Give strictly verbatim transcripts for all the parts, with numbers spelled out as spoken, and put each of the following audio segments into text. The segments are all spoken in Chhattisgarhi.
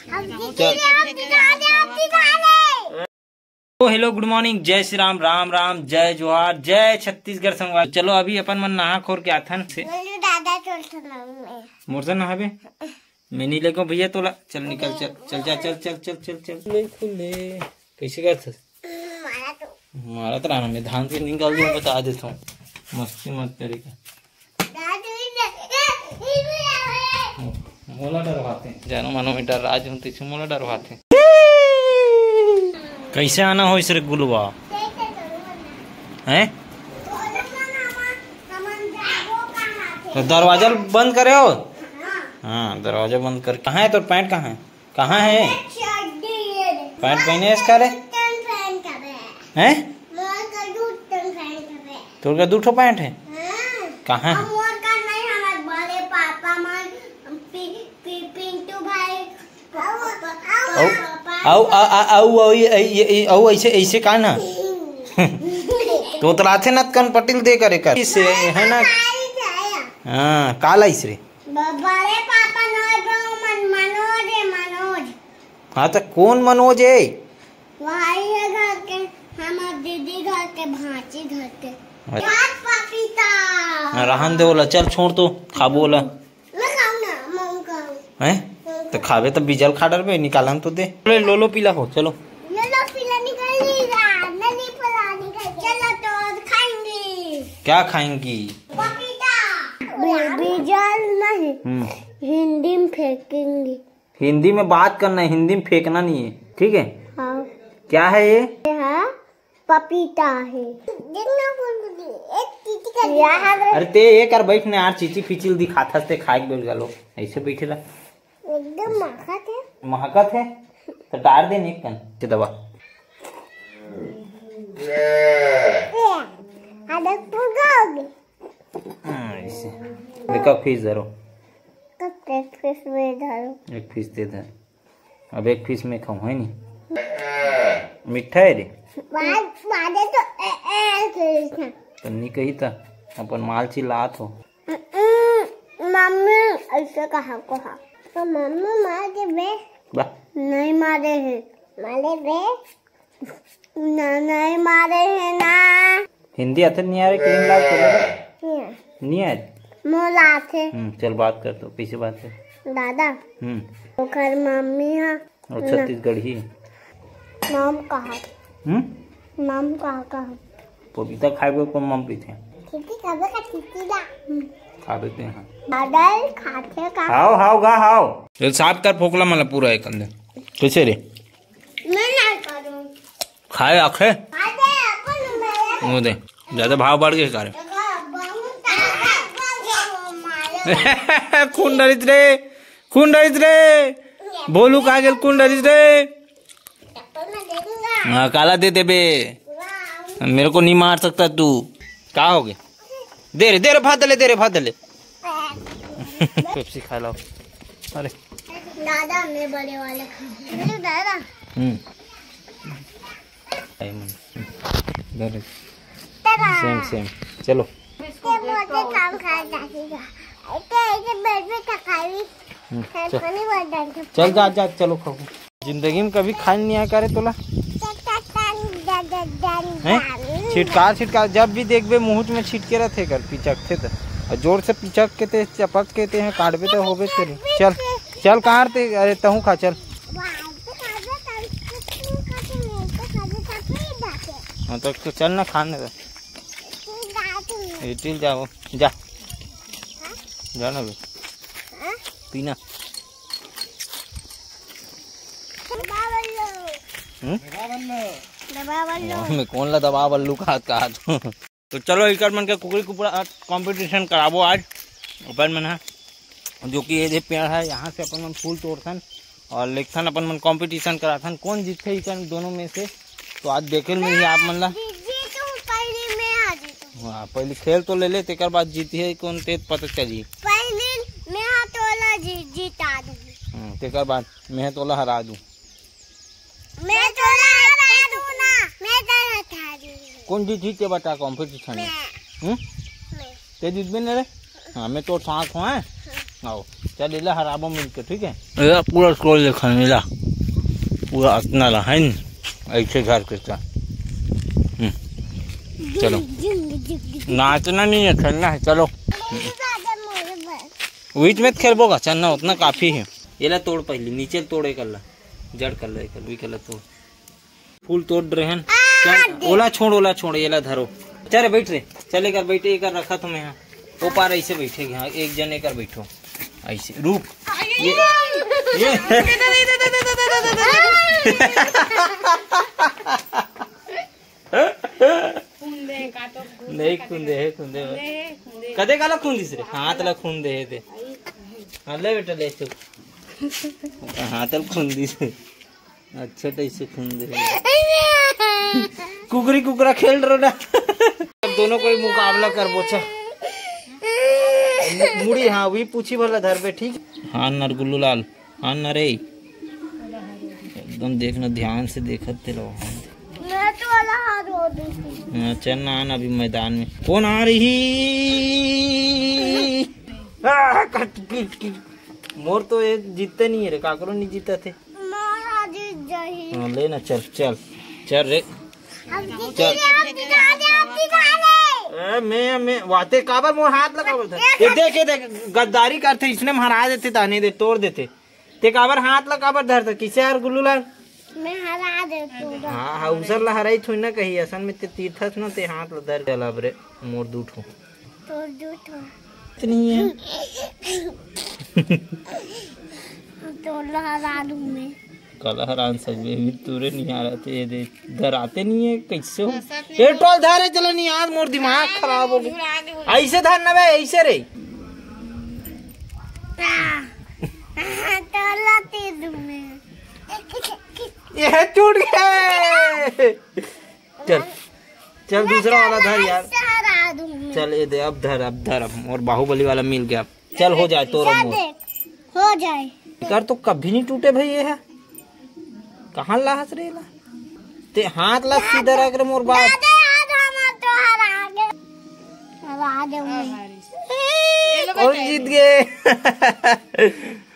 तो हेलो, गुड मॉर्निंग, जय श्री राम, राम राम, जय जोहार, जय छत्तीसगढ़ संगवारी। चलो अभी अपन मन नहा खोर के आथन से। दादा चल। मोर से नहाबे? मैं नहीं लेगो भैया तोला। चल निकल, चल चल चल चल चल चल चल चल। नहीं खुले। कैसे करथस? मारत रहना, मैं धान से निकाल दूँ, बता देता हूँ। मस्ती मत करे का। मोला डरवाथे। जानो मानो मैं डर राज हूँ, तेछे मोला डरवाथे। कैसे आना हो इस रे गुलवा? हैं? तो दरवाजा बंद करे हो? हाँ, दरवाजा बंद कर। कहाँ है तोर पैंट, कहाँ है? कहाँ है? पैंट पहने इसका रे? हैं? तोर का दू ठो पैंट है? कहाँ है? अउ, अउ, अ, अ, अउ, अउ, ये, ये, ये, अउ ऐसे, ऐसे का ना? तो तोतलाथे ना, कन पटिल दे करे कर। इसे, है ना? हाँ, का लाइस रे? ब-, बड़े पापा नोय बहू मन, मनोज है, मनोज। हाँ, तो कौन मनोज है? वही है घर के, हमार दीदी घर के, भांची घर के। अच्छा। यार पपीता। हाँ, रहन दे ओला, चल छोड़ तो, खाबो ओला। मैं खाऊं ना, मैं खाऊं। हैं? तो खाबे तो बीजल खा डरबे, निकालन तो दे। अरे लोलो पीला हो, चलो। लोलो पीला निकल ली रा, नली पला निकल। चलो तो आज खाएंगे। क्या खाएंगी? पपीता। बी-, बीजल नहीं, हम्म। हिंदी में फेंकेंगे। हिंदी में बात करना है, हिंदी में फेंकना नहीं है, ठीक है? हाँ। क्या है ये? ये है पपीता है। देखना कौन सी है? एक चीची का यहाँ है। अरे ते एक बार बैठ ने यार, चीची फिचिल दिखाथस ते खाए के बेल गलो। ऐसे बैठे ला। एकदम महकत है। महकत है? तो डाल दे एक कन। ये दबा। ये, आधा पूरा हो गया। हाँ, ऐसे। एक पीस धरो। तो एक पीस में धरो। एक पीस दे दे। अब एक पीस में खाऊं, है नी? मीठा है रे। बाद, बाद तो ए, ए, ए, ए, तो नहीं कही था, अपन माल चिल्लात हो। मम्मी ऐसे कहा को हा। तो मम्मी मार दे बे। वाह। नहीं मारे है। मारे बे। ना, नहीं मारे है ना। हिंदी आथे नहीं आ रहे, किरण लाल तेरे? नहीं आ। नहीं आ रहे? मोला आथे। हम्म, चल बात कर तो, कैसे बात कर? दादा। हम्म। ओकर मम्मी हा। और ना। छत्तीसगढ़ी। नाम कहा? हम्म? नाम कहा, कहा? पपीता खाए को कौन मन पीथे? खिड़की खाबे का खिड़की ला। हम्म। खा देते हैं। दादा खाथे का? हाव, हाव, गा, हाव। चल साफ कर फोकला मला पूरा एक अंदर। कैसे रे? मैं ना करूं। खाए आखे? खाते अपन मेरे वो दे, ज्यादा भाव बढ़ गए सारे। बहुत खून डरित रे, खून डरित रे। बोलू कहा गेल खून डरित रे। हाँ, काला दे देबे। मेरे को नहीं मार सकता तू। का हो गया? दे रे, दे रे, भात ले, दे रे, भात ले। पेप्सी खा लो। अरे। दादा, मैं बड़े वाले खाऊंगा। दादा। हम्म। आई मन। दे रे। दादा। सेम, सेम। चलो। ये बहुत काम खा जाएगा। इतने, इतने बेड पे थकावी। हम्म, चल। चल जा, जा, चलो खाओ। जिंदगी में कभी खाए नहीं आया करे तोला? हैं? छिटकार, छिटकार, जब भी देखबे मुंह में छिटके रहथे कर, पिचकथे त। और जोर से पिचक के ते, चपक के ते हैं, काटबे तो होबे करे। चल, चल, कहाँ ते? अरे, तहूँ खा, चल। हाँ, तो, तो चल ना, खाने दे। इटिल जाओ, जा। जा ना बे। पीना। दबा बल्लो। हम्म? दबा बल्लो। मैं कौन ला दबा बल्लू कहा, कहा तू? तो चलो, इकर मन के कुकरी कुकरा कंपटीशन कराबो आज अपन मन ह, जो कि ये दे पेड़ है, यहाँ से अपन मन फूल तोड़थन और लेगथन, अपन मन कंपटीशन कराथन, कौन जीतथे इकर दोनों में से। तो आज देखे मिलही आप मन ला। जीत, जीतू, पहले मैं आ जीतू। हाँ, पहले खेल तो ले ले, तेकर बाद जीती है कौन, ते पता चली। पहले मैं हा तोला जी-, जीता दूँ। हम्म, तेकर बाद मैं तोला हरा दूँ। मैं तोला हरा दूँ ना, मैं तोला हरा दूँ। कौन जीती ते बता कंपटीशन में? मैं। हम्म? मैं। ते जीतबे नहीं रे? हाँ, मैं तो साथ हूँ, हैं? हाँ। आओ, चल, एला हराबो मिलके, ठीक है? एला पूरा तोड़ ले खाने ला, पूरा अतना ला, है न? ऐसे घर के का। हम्म, चलो। नाचना नहीं है, खेलना है, चलो। बीच में खेलबो का, चलना उतना काफी है। एला तोड़ पहले, नीचे तोड़, एकर ला, जड़ कर ला, एकर, एकर ला तोड़। फूल तोड़ रहे हैं। चल, ओला छोड़, ओला छोड़, एला धरो। चल रे, बैठ रे, चल, एकर बैठे, एकर रखा तुम्हें यहाँ। ओ पार ऐसे बैठे, हाँ, एक जन एकर बैठो, ऐसे रुक। ये, ये। खून दे, का तो खून नहीं, दे, खून दे, खून दे। खून दे, खून दे। कदे काला खून दिस रे? हाथ ला खून दे दे। हाँ, ले बेटा, ले तू। हाथ ला खून दिस रे। अच्छा, तो इसे खून दे। कुकरी कुकरा खेल रहो ना। अब दोनों कोई मुकाबला कर बोचा। मुड़ी, हाँ, वही पूछी भला धर पे, ठीक? हाँ, नरगुल्लू लाल। हाँ, नरे। एकदम देखना, ध्यान से देखत ते रहो। मैं तो वाला हाथ हो गई। हाँ, चल ना, आना अभी मैदान में। कौन आ रही? आ, कट, किट, किट। मोर तो ये जीतते नहीं है रे, काकरो नहीं जीता थे। मोर जीत जाही। हाँ, ले ना, चल, चल, चल रे। अब जीत चल। ले, अब जीत ले, अब जीत ले। ए, मैं, मैं, वाते काबर मोर हाथ लगा बोलता। ये देख, ये देख, गद्दारी करते, इसने हरा देते, ताने दे, तोड़ देते। ते काबर हाथ ला काबर धरता, किसे यार गुल्लू लाल? मैं हरा देता हूँ। हाँ, हाँ, उसर ला हराई थोड़ी ना कही, असल में ते तीर्थस ना, ते हाथ ला धर चल अब रे, मोर दू ठो। तोर दू ठो। इतनी है। तोर ला हरा दूँ मैं। काला हरान सब भी तुरे नहीं आ रहा थे, ये दे, धराते नहीं है, कैसे हो? ए, टोल धरे चला नहीं, आज मोर दिमाग खराब हो गया। ऐसे धर ना बे, ऐसे रे। तोला तीर में। ये टूट गए। चल, चल, दूसरा वाला धर यार। ऐसे हरा दूँ मैं। चल, ये दे, अब धर, अब धर, अब मोर बाहुबली वाला मिल गया। चल, हो जाए तोर और मोर। देख, हो जाए। कर तो कभी नहीं टूटे भाई, ये है। कहाँ ला हंस रे ला? ते हाथ ला सीधा रख रे मोर बाप। दादा, आज हम तो हरा गए। हरा दे मैं। कौन जीत गए?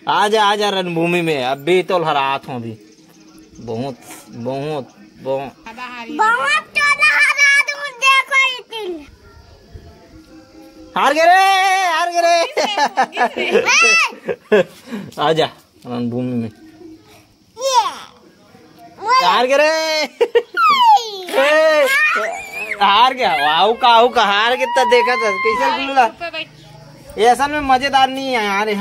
आजा, आजा रणभूमि में, अभी तो हरात हूँ अभी। बहुत, बहुत, बहुत। बहुत तो हरा दूँ, देखो इतने। हार गए रे, हार गए रे। आजा रणभूमि में। हार गए रे। ए, हार गया। वाह, का, का हार के त देखा था कैसे गुल्ला। ये असल में मजेदार नहीं है यार।